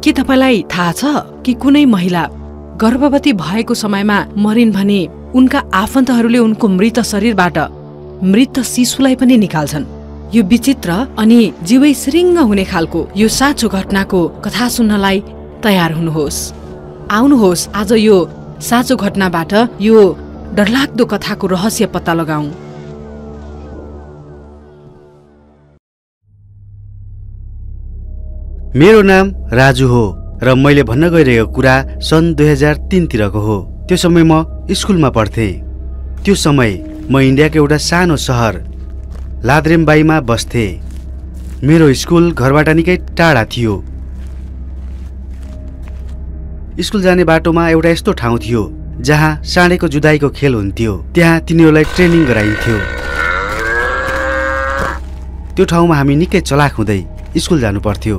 के तपाईलाई थाहा छ कि कुनै महिला गर्भवती भएको समयमा मरिन् भने उनका आफन्तहरूले उनको मृत शरीरबाट मृत शिशुलाई पनि निकाल्छन्। यो विचित्र अनि जीवै सिरिङ्ग हुने खालको यो साँचो घटनाको कथा सुन्नलाई तयार हुनुहोस्। आउनुहोस् आज यो साँचो घटनाबाट यो डरलाग्दो कथाको रहस्य पत्ता लगाऊ। मेरो नाम राजु हो र मैले भन्न गइरहेको कुरा सन् 2003 तिरको हो। त्यो समय म स्कुलमा पढ्थेँ। त्यो समय म इन्डियाको एउटा सानो सहर लाद्रेम्बाईमा बस्थेँ। मेरो स्कुल घरबाट निकै टाढा थियो। स्कुल जाने बाटोमा एउटा यस्तो ठाउँ थियो जहाँ साँडेको जुदाईको खेल हुन्थ्यो। त्यहाँ तिनीहरूलाई ट्रेनिङ गराइन्थ्यो। त्यो ठाउँमा हामी निकै चलाक हुँदै स्कुल जानु पर्थ्यो,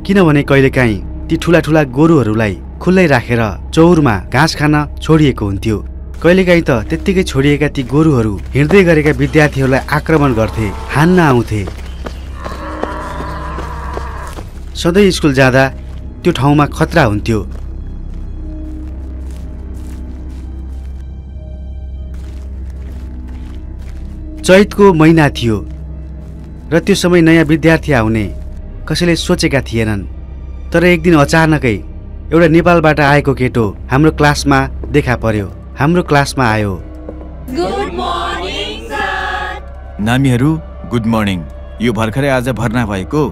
किनभने कहिलेकाहीँ ती ठुला ठुला गोरुहरूलाई खुल्लै राखेर चौरमा घाँस खान छोडिएको हुन्थ्यो। कहिलेकाहीँ त त्यत्तिकै छोडिएका ती गोरुहरू हिँड्दै गरेका विद्यार्थीहरूलाई आक्रमण गर्थे, हान्न आउँथे। सधैँ स्कुल जाँदा त्यो ठाउँमा खतरा हुन्थ्यो। चैतको महिना थियो र त्यो समय नयाँ विद्यार्थी आउने कसैले सोचेका थिएनन्। तर एक दिन अचानकै एउटा नेपालबाट आएको केटो हाम्रो क्लासमा देखा पर्यो। हाम्रो क्लासमा आयो। Good morning sir. नामीहरू गुड मर्निङ। यो भर्खरै आज भर्ना भएको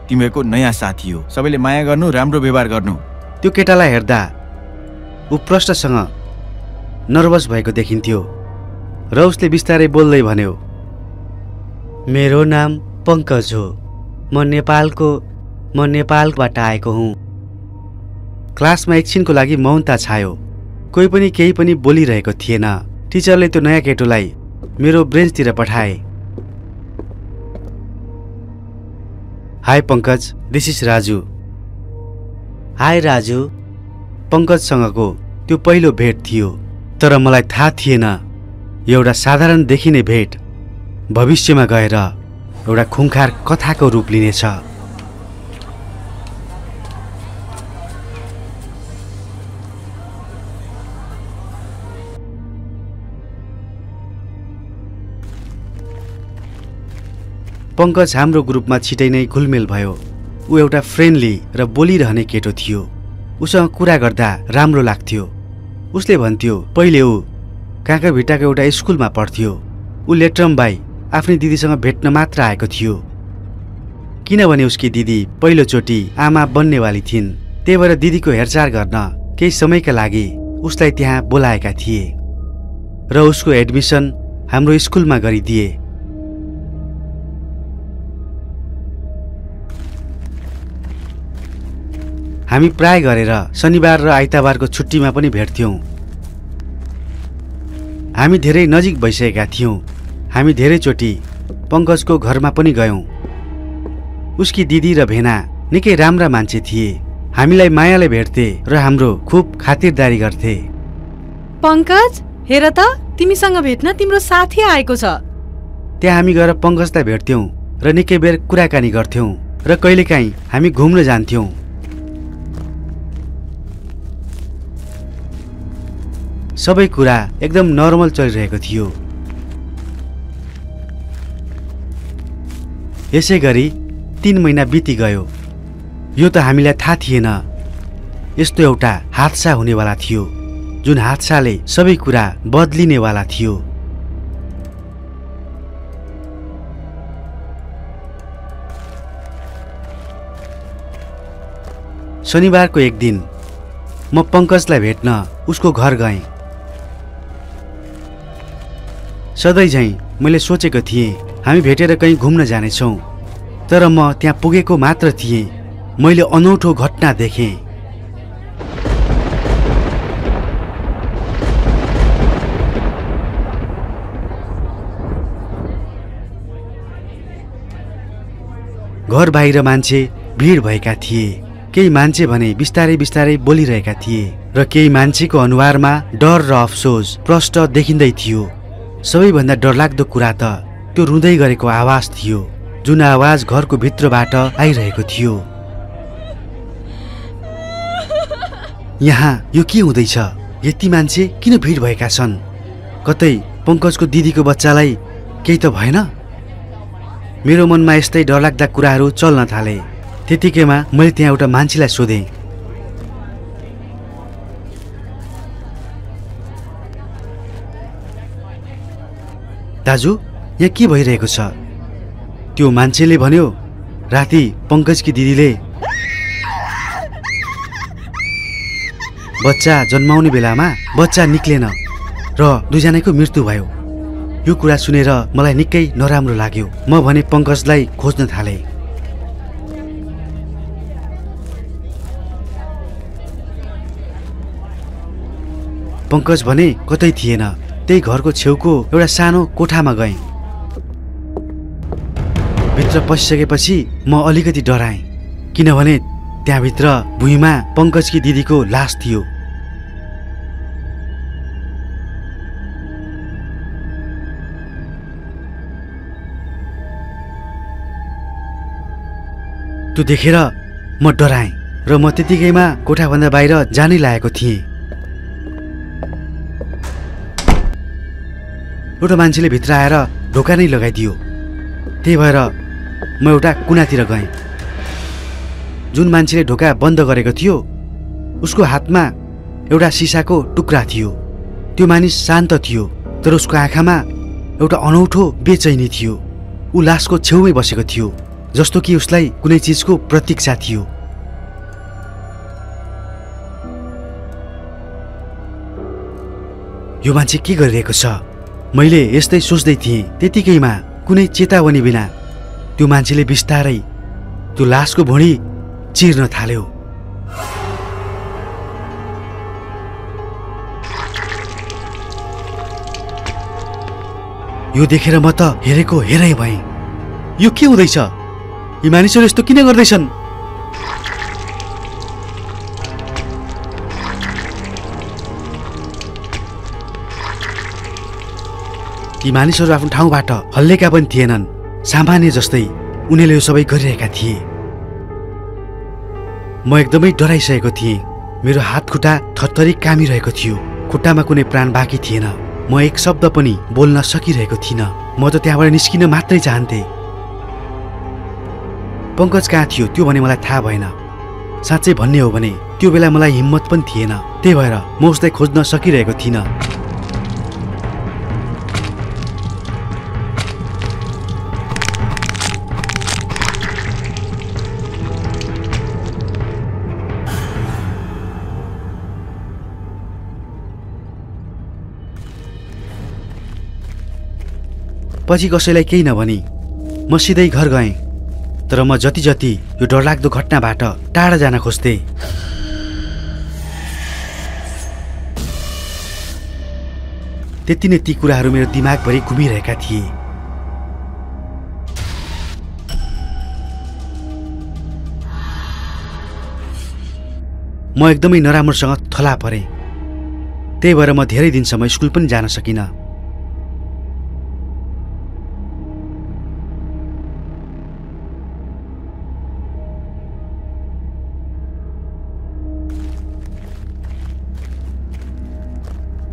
तिमीहरूको नयाँ साथी हो। सबैले माया गर्नु, राम्रो व्यवहार गर्नु। त्यो केटालाई हेर्दा ऊ प्रष्टसँग नर्भस भएको देखिन्थ्यो र उसले बिस्तारै बोल्दै भन्यो, मेरो नाम पङ्कज हो। म नेपालबाट आएको हुँ। क्लासमा एकछिनको लागि मौनता छायो। कोही पनि केही पनि बोलिरहेको थिएन। टिचरले त्यो नयाँ केटोलाई मेरो ब्रेन्चतिर पठाए। Hi Pankaj, this is Raju. Hi Raju. पङ्कजसँगको त्यो पहिलो भेट थियो। तर मलाई थाहा थिएन एउटा साधारण देखिने भेट भविष्यमा गएर एउटा खुङखार कथाको रूप लिनेछ। पङ्कज हाम्रो ग्रुपमा छिटै नै घुलमेल भयो। ऊ एउटा फ्रेन्डली र बोलिरहने केटो थियो। उसँग कुरा गर्दा राम्रो लाग्थ्यो। उसले भन्थ्यो पहिले ऊ काँकरभिट्टाको एउटा स्कुलमा पढ्थ्यो। ऊ लेट्रमबाई आफ्नै दिदीसँग भेट्न मात्र आएको थियो, किनभने उसकी दिदी पहिलोचोटि आमा बन्नेवाली थिइन्। त्यही भएर दिदीको हेरचाह गर्न केही समयका लागि उसलाई त्यहाँ बोलाएका थिए र उसको एडमिसन हाम्रो स्कुलमा गरिदिए। हामी प्राय गरेर शनिबार र आइतबारको छुट्टीमा पनि भेट्थ्यौँ। हामी धेरै नजिक भइसकेका थियौँ। हामी धेरैचोटि पङ्कजको घरमा पनि गयौँ। उसकी दिदी र भेना निकै राम्रा मान्छे थिए। हामीलाई मायाले भेट्थे र हाम्रो खुब खातिरदारी गर्थे। पङ्कज, हेर त तिमीसँग भेट्न तिम्रो साथी आएको छ। त्यहाँ हामी गएर पङ्कजलाई भेट्थ्यौँ र निकै बेर कुराकानी गर्थ्यौँ र कहिलेकाहीँ हामी घुम्न जान्थ्यौँ। सबै कुरा एकदम नर्मल चलिरहेको थियो। यसै गरी 3 महिना बिति गयो। यो त हामीलाई थाहा थिएन यस्तो एउटा हादसा हुनेवाला थियो, जुन हादसाले सबै कुरा बदलिनेवाला थियो। शनिबारको एक दिन म पङ्कजलाई भेट्न उसको घर गएँ। सधैँ झैँ मैले सोचेको थिएँ हामी भेटेर कहीँ घुम्न जानेछौँ। तर म त्यहाँ पुगेको मात्र थिएँ, मैले अनौठो घटना देखेँ। घर बाहिर मान्छे भिड भएका थिए। केही मान्छे भने बिस्तारै बिस्तारै बोलिरहेका थिए र केही मान्छेको अनुहारमा डर र अफसोस प्रष्ट देखिँदै थियो। सबैभन्दा डरलाग्दो कुरा त त्यो रुँदै गरेको आवाज थियो, जुन आवाज घरको भित्रबाट आइरहेको थियो। यहाँ यो के हुँदैछ? यति मान्छे किन भिड भएका छन्? कतै पङ्कजको दिदीको बच्चालाई केही त भएन? मेरो मनमा यस्तै डरलाग्दा कुराहरू चल्न थाले। त्यतिकैमा मैले त्यहाँ एउटा मान्छेलाई सोधेँ, दाजु यहाँ के भइरहेको छ? त्यो मान्छेले भन्यो, राति पङ्कजकी दिदीले बच्चा जन्माउने बेलामा बच्चा निक्लेन र दुईजनाको मृत्यु भयो। यो कुरा सुनेर मलाई निकै नराम्रो लाग्यो। म भने पङ्कजलाई खोज्न थालेँ। पङ्कज भने कतै थिएन। त्यही घरको छेउको एउटा सानो कोठामा गएँ। भित्र पसिसकेपछि म अलिकति डराएँ, किनभने त्यहाँभित्र भुइँमा पङ्कजकी दिदीको लास थियो। त्यो देखेर म डराएँ र म त्यतिकैमा कोठाभन्दा बाहिर जानै लागेको थिएँ। एउटा मान्छेले भित्र आएर ढोका नै लगाइदियो। त्यही भएर म एउटा कुनातिर गएँ। जुन मान्छेले ढोका बन्द गरेको थियो उसको हातमा एउटा सिसाको टुक्रा थियो। त्यो मानिस शान्त थियो, तर उसको आँखामा एउटा अनौठो बेचैनी थियो। ऊ लासको छेउमै बसेको थियो, जस्तो कि उसलाई कुनै चिजको प्रतीक्षा थियो। यो मान्छे के गरिरहेको छ? मैले यस्तै सोच्दै थिएँ। त्यतिकैमा कुनै चेतावनी बिना त्यो मान्छेले बिस्तारै त्यो लासको भुँडी चिर्न थाल्यो। यो देखेर म त हेरेको हेरै भएँ। यो के हुँदैछ? यी मानिसहरू यस्तो किन गर्दैछन्? ती मानिसहरू आफ्नो ठाउँबाट हल्लेका पनि थिएनन्। सामान्य जस्तै उनीहरूले यो सबै गरिरहेका थिए। म एकदमै डराइसकेको थिएँ। मेरो हात खुट्टा थरथरी कामिरहेको थियो। खुट्टामा कुनै प्राण बाँकी थिएन। म एक शब्द पनि बोल्न सकिरहेको थिइनँ। म त त्यहाँबाट निस्किन मात्रै चाहन्थेँ। पङ्कज कहाँ थियो त्यो भने मलाई थाहा भएन। साँच्चै भन्ने हो भने त्यो बेला मलाई हिम्मत पनि थिएन। त्यही भएर म उसलाई खोज्न सकिरहेको थिइनँ। पछि कसैलाई केही नभनी म सिधै घर गएँ। तर म जति जति यो डरलाग्दो घटनाबाट टाढा जान खोज्थेँ, त्यति नै ती कुराहरू मेरो दिमागभरि घुमिरहेका थिए। म एकदमै नराम्रोसँग थला परेँ। त्यही भएर म धेरै दिनसम्म स्कुल पनि जान सकिनँ।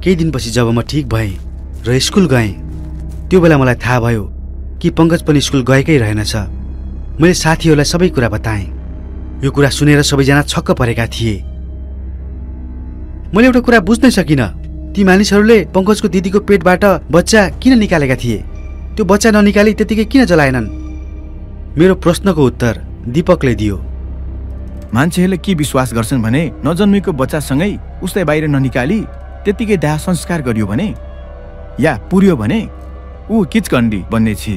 केही दिनपछि जब म ठिक भएँ र स्कुल गएँ, त्यो बेला मलाई थाहा भयो कि पङ्कज पनि स्कुल गएकै रहेनछ। मैले साथीहरूलाई सबै कुरा बताएँ। यो कुरा सुनेर सबैजना छक्क परेका थिए। मैले एउटा कुरा बुझ्नै सकिनँ, ती मानिसहरूले पङ्कजको दिदीको पेटबाट बच्चा किन निकालेका थिए? त्यो बच्चा ननिकाली त्यतिकै किन जलाएनन्? मेरो प्रश्नको उत्तर दीपकले दियो। मान्छेहरूले के विश्वास गर्छन् भने नजन्मेको बच्चासँगै उसलाई बाहिर ननिकाली त्यतिकै दाह संस्कार गरियो भने या पुर्यो भने ऊ किचकन्डी बन्ने छि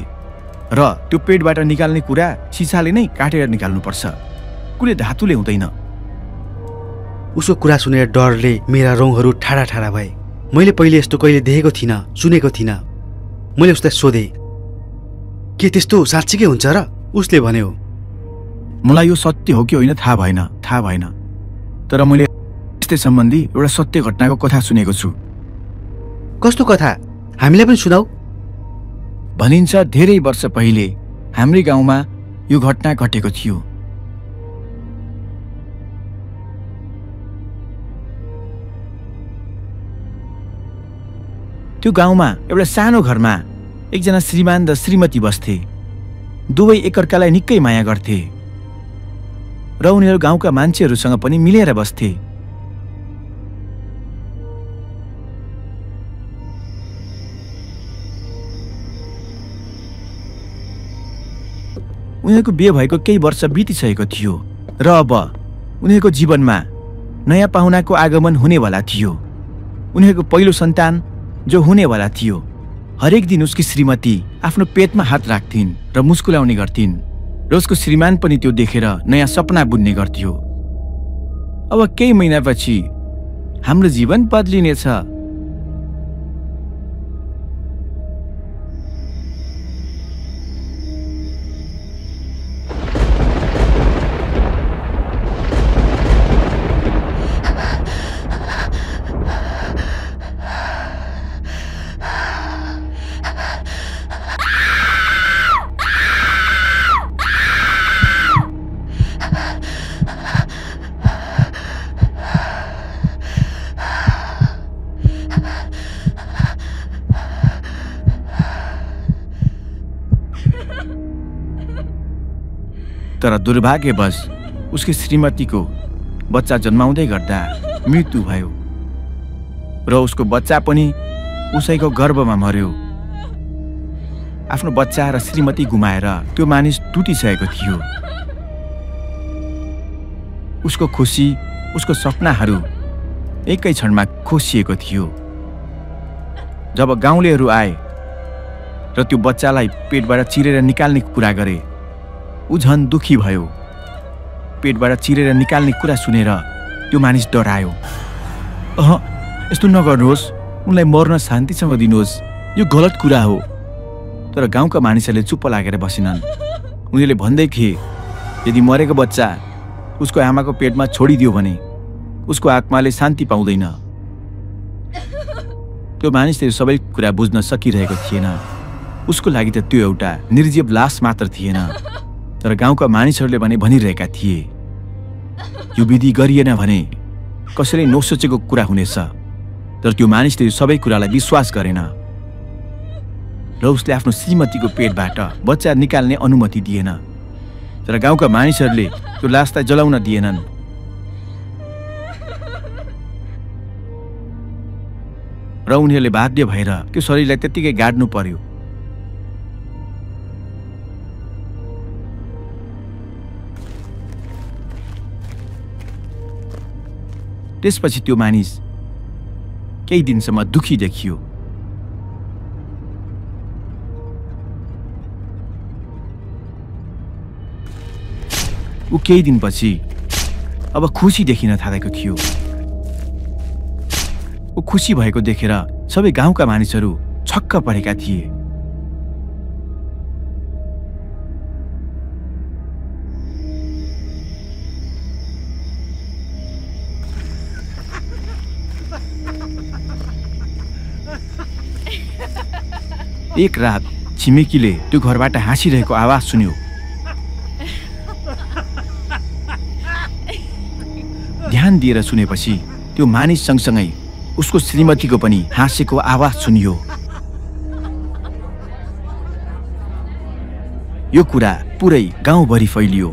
र त्यो पेटबाट निकाल्ने कुरा सिसाले नै काटेर निकाल्नुपर्छ, कुनै धातुले हुँदैन। उसको कुरा सुनेर डरले मेरा रौँहरू ठाडा ठाडा भए। मैले पहिले यस्तो कहिले देखेको थिइनँ, सुनेको थिइनँ। मैले उसलाई सोधेँ, के त्यस्तो साँच्चीकै हुन्छ र? उसले भन्यो, मलाई यो सत्य हो कि होइन थाहा भएन, तर मैले यस्तै सम्बन्धी एउटा सत्य घटनाको कथा सुनेको छु। कस्तो कथा? हामीलाई पनि सुनाऊ। भनिन्छ धेरै वर्ष पहिले हाम्रै गाउँमा यो घटना घटेको थियो। त्यो गाउँमा एउटा सानो घरमा एकजना श्रीमान र श्रीमती बस्थे। दुवै एकअर्कालाई निकै माया गर्थे र उनीहरू गाउँका मान्छेहरूसँग पनि मिलेर बस्थे। उनीहरूको बिहे भएको केही वर्ष बितिसकेको थियो र अब उनीहरूको जीवनमा नयाँ पाहुनाको आगमन हुनेवाला थियो। उनीहरूको पहिलो सन्तान जो हुनेवाला थियो, हरेक दिन उसकी श्रीमती आफ्नो पेटमा हात राख्थिन् र मुस्कुलाउने गर्थिन् र उसको श्रीमान पनि त्यो देखेर नयाँ सपना बुन्ने गर्थ्यो। अब केही महिनापछि हाम्रो जीवन बदलिनेछ। तर दुर्भाग्यवश उसकी श्रीमतीको बच्चा जन्माउँदै गर्दा मृत्यु भयो र उसको बच्चा पनि उसैको गर्भमा मर्यो। आफ्नो बच्चा र श्रीमती गुमाएर त्यो मानिस टुटिसकेको थियो। उसको खुसी, उसको सपनाहरू एकै क्षणमा खोसिएको थियो। जब गाउँलेहरू आए र त्यो बच्चालाई पेटबाट चिरेर निकाल्ने कुरा गरे, ऊ झन् दुखी भयो। पेटबाट चिरेर निकाल्ने कुरा सुनेर त्यो मानिस डरायो। यस्तो नगर्नुहोस्, उनलाई मर्न शान्तिसँग दिनुहोस्, यो गलत कुरा हो। तर गाउँका मानिसहरूले चुप्प लागेर बसेनन्। उनीहरूले भन्दै थिए, यदि मरेको बच्चा उसको आमाको पेटमा छोडिदियो भने उसको आत्माले शान्ति पाउँदैन। त्यो मानिसले सबै कुरा बुझ्न सकिरहेको थिएन। उसको लागि त त्यो एउटा निर्जीव लास मात्र थिएन। तर गाउँका मानिसहरूले भने भनिरहेका थिए, यो विधि गरिएन भने कसैले नसोचेको कुरा हुनेछ। तर त्यो मानिसले सबै कुरालाई विश्वास गरेन र उसले आफ्नो श्रीमतीको पेटबाट बच्चा निकाल्ने अनुमति दिएन। तर गाउँका मानिसहरूले त्यो लासलाई जलाउन दिएनन्। र उनीहरूले बाध्य भएर त्यो शरीरलाई त्यत्तिकै गाड्नु पर्यो। त्यसपछि त्यो मानिस केही दिनसम्म दुखी देखियो। ऊ केही दिनपछि अब खुसी देखिन थालेको थियो। ऊ खुसी भएको देखेर सबै गाउँका मानिसहरू छक्क परेका थिए। एक रात छिमेकीले त्यो घरबाट हाँसिरहेको आवाज सुन्यो। ध्यान दिएर सुनेपछि त्यो मानिस सँगसँगै उसको श्रीमतीको पनि हाँसेको आवाज सुनियो। यो कुरा पुरै गाउँभरि फैलियो।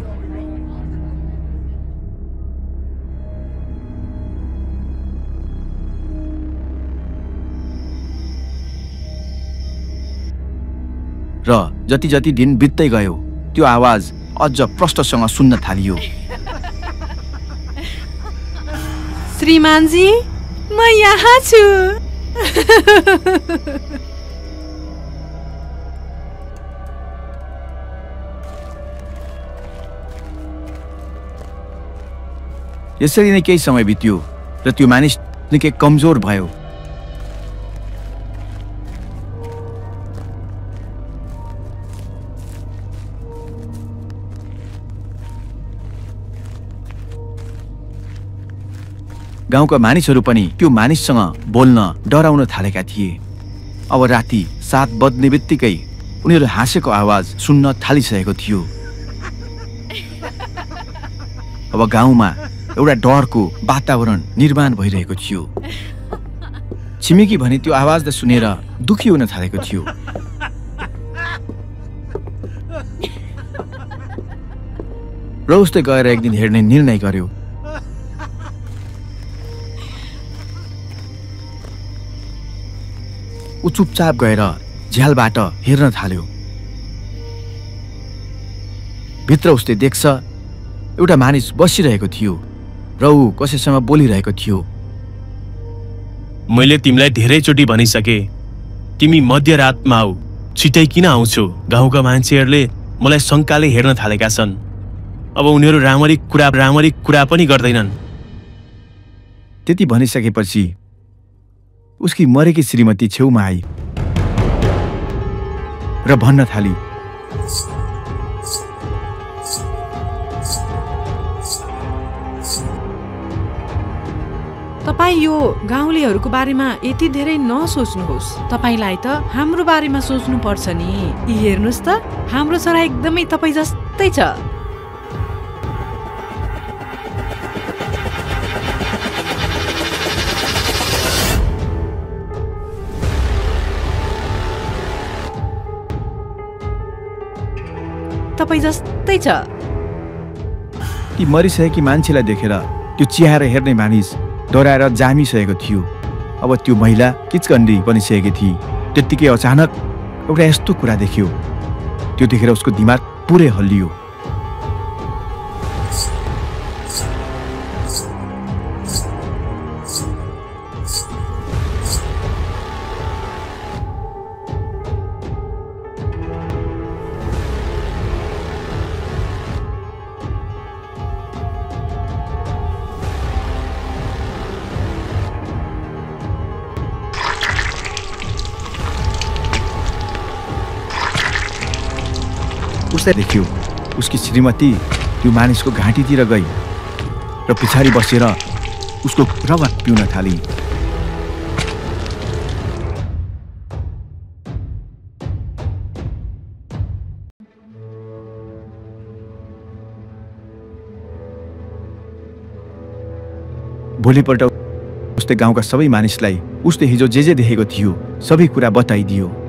र जति जति दिन बित्दै गयो त्यो आवाज अझ प्रष्टसँग सुन्न थालियो। श्रीमानजी, म यहाँ छु। यसरी नै केही समय बित्यो र त्यो मानिस निकै कमजोर भयो। गाउँका मानिसहरू पनि त्यो मानिससँग बोल्न डराउन थालेका थिए। अब राति 7 बज्ने बित्तिकै उनीहरू हाँसेको आवाज सुन्न थालिसकेको थियो। अब गाउँमा एउटा डरको वातावरण निर्माण भइरहेको थियो। छिमेकी भने त्यो आवाजलाई सुनेर दुखी हुन थालेको थियो। र उसले गएर एक दिन हेर्ने निर्णय गर्यो। ऊ चुपचाप गएर झ्यालबाट हेर्न थाल्यो। भित्र उसले देख्छ एउटा मानिस बसिरहेको थियो र ऊ कसैसँग बोलिरहेको थियो। मैले तिमीलाई धेरैचोटि भनिसके तिमी मध्यरातमा आऊ, छिटै किन आउँछौ? गाउँका मान्छेहरूले मलाई शङ्काले हेर्न थालेका छन्। अब उनीहरू राम्ररी कुरा पनि गर्दैनन्। त्यति भनिसकेपछि उसकी मरेकी श्रीमती छेउमा आई र भन्न थाली, तपाईँ यो गाउँलेहरूको बारेमा यति धेरै नसोच्नुहोस्। तपाईँलाई त हाम्रो बारेमा सोच्नु पर्छ नि। हेर्नुहोस् त, हाम्रो छोरा एकदमै तपाईँ जस्तै छ। तपाईँ जस्तै छ। ती मरिसकेकी मान्छेलाई देखेर त्यो चिहाएर हेर्ने मानिस डराएर जामिसकेको थियो। अब त्यो महिला किचकन्डी बनिसकेकी थिए। त्यत्तिकै अचानक एउटा यस्तो कुरा देख्यो। त्यो देखेर उसको दिमाग पुरै हल्लियो। उसले देख्यो उसकी श्रीमती त्यो मानिसको घाँटीतिर गई र पछाडि बसेर उसको रगत पिउन थाली। भोलिपल्ट उसले गाउँका सबै मानिसलाई उसले हिजो जे देखेको थियो सबै कुरा बताइदियो।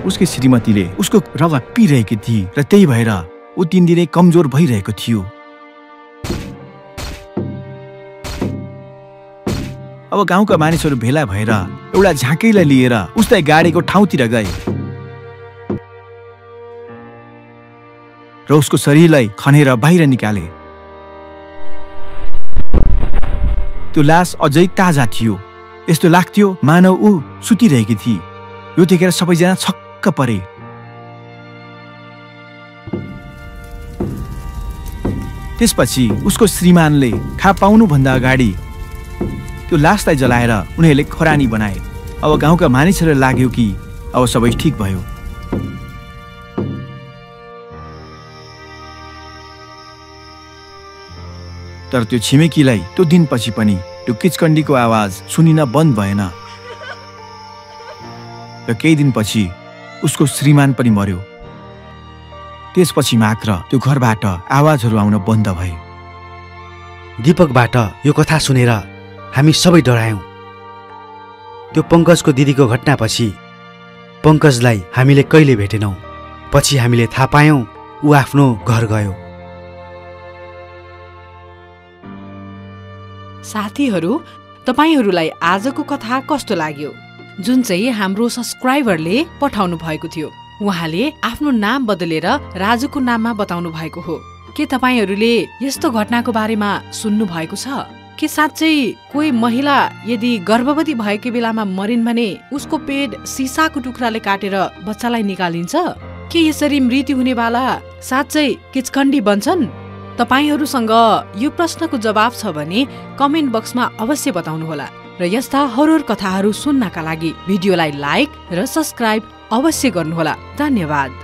उसकी श्रीमतीले उसको रगत पिरहेकी थिए र त्यही भएर ऊ दिनदिनै कमजोर भइरहेको थियो। अब गाउँका मानिसहरू भेला भएर एउटा झाँकीलाई लिएर उसलाई गाडीको ठाउँतिर गए र उसको शरीरलाई खनेर बाहिर निकाले। त्यो लास अझै ताजा थियो। यस्तो लाग्थ्यो मानव ऊ सुतिरहेकी थिए। यो देखेर सबैजना छक्क परे। त्यसपछि उसको श्रीमानले खा पाउनुभन्दा अगाडि त्यो लासलाई जलाएर उनीहरूले खरानी बनाए। अब गाउँका मानिसहरूलाई लाग्यो कि अब सबै ठिक भयो। तर त्यो छिमेकीलाई त्यो दिनपछि पनि त्यो किचकन्डीको आवाज सुनिन बन्द भएन र केही दिनपछि उसको श्रीमान पनि मर्यो। त्यसपछि मात्र त्यो घरबाट आवाजहरू आउन बन्द भए। दीपकबाट यो कथा सुनेर हामी सबै डरायौं। त्यो पंकजको दिदीको घटनापछि पंकजलाई हामीले कहिले भेटेनौं। पछि हामीले थाहा पायौं ऊ आफ्नो घर गयो। साथीहरू, तपाईहरूलाई आजको कथा कस्तो लाग्यो? जुन चाहिँ हाम्रो सब्सक्राइबरले पठाउनु भएको थियो। उहाँले आफ्नो नाम बदलेर राजुको नाममा बताउनु भएको हो। के तपाईहरूले यस्तो घटनाको बारेमा सुन्नु भएको छ? के साँच्चै कोही महिला यदि गर्भवती भएको बेलामा मरिन् भने उसको पेट सिसाको टुक्राले काटेर बच्चालाई निकालिन्छ? के यसरी मृत्यु हुनेवाला साँच्चै किचकन्डी बन्छन्? तपाईहरूसँग यो प्रश्नको जवाब छ भने कमेन्ट बक्समा अवश्य बताउनुहोला। र यस्ता हरर कथाहरू सुन्नका लागि भिडियोलाई लाइक र सब्स्क्राइब अवश्य गर्नुहोला। धन्यवाद।